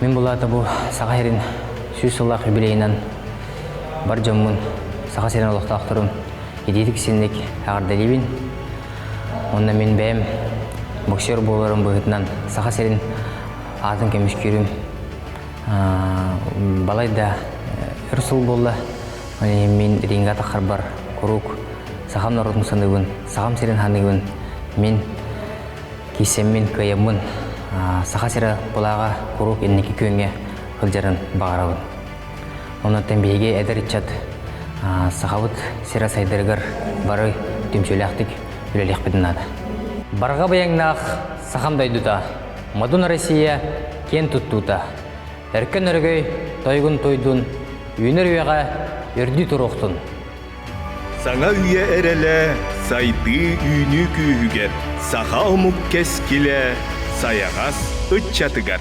Мин булаата бу Саха сирин сүүс сыллаах юбилейынан бар дьоммун, Саха сирин олохтоохторун итиитик-синник эҕэрдэлиибин. Уонна мин бэйэм боксер буоларым быһыытынан Саха сирин аатын көмүскүүрүм балай да өр сыл буолла. Мин ринга таххарбар куруук сахам норуотун саныыбын, сахам сирин саныыбын. Мин киирсэммин, кыайаммын Саха сирэ былааҕа куруук инники күөҥҥэ сылдьарын баҕарабын. Онон биһиги эдэр ыччат сахабыт сирэ сайдарыгар бары түмсүүлээхтик үлэлиэхпитин наада. Барҕа быйаҥнаах сахам дойдута, Модун Россия киэн туттуута, өркөн өрөгөй тойгун туйдун, үүнэр үйэҕэ үрдүү туруохтун! Саҥа үйэ эрэлэ сайдыы үүнүү күүһүгэр, саха омук кэскилэ сайаҕас ыччатыгар.